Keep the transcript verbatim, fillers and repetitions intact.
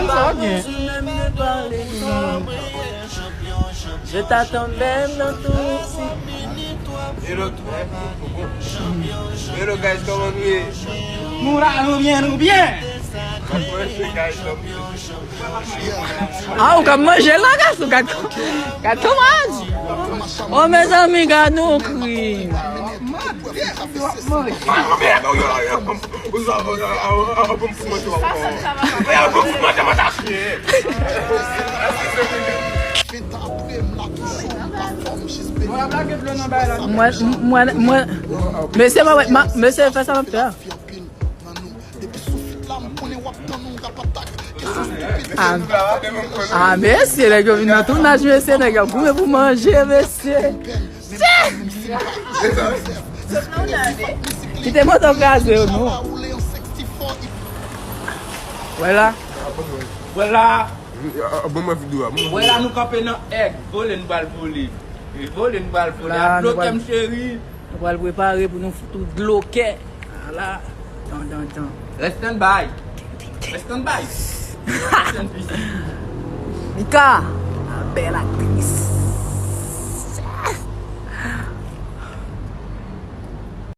Sa w gen? Je t'attends même dans ton Hello, hello guys, kòman nou ye? Nou la, nou byen, nou byen. Mwen se guys, kòman nou ye? Ah, ou ka manje la, gason, gato, gato manje. Oh, mezanmi, gad nou krim. Sa, sa, sa va pa. Mwen, mwen, mwen, mesye, mwen, mwen, mesye, fè sa m ap fè a. Ah, ah, mesye, nèg yo vin nan tounaj, mesye, nèg yo goumen pou manje, mesye. Kite moto kraze yo, non. Wè la. Wè la. Bon, mwen videyo a. Wè la, nou kanpe nan èg. Vole, nou pral vole. Vole, nou pral vole. La, nou Bloke pral- m, cheri. Nou pral prepare pou nou fout ou dlo kè. Ala, tan, tan, tan. Rest stand by. Rest stand by. Rest in peace. Mika, la bèl aktris.